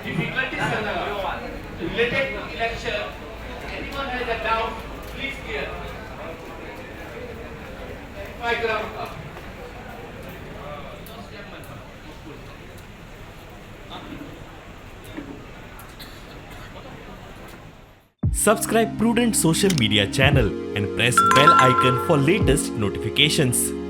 Difficulties related to election, anyone has a doubt, please clear. Clarify करा म्हाका. Subscribe Prudent Social Media channel and press bell icon for latest notifications.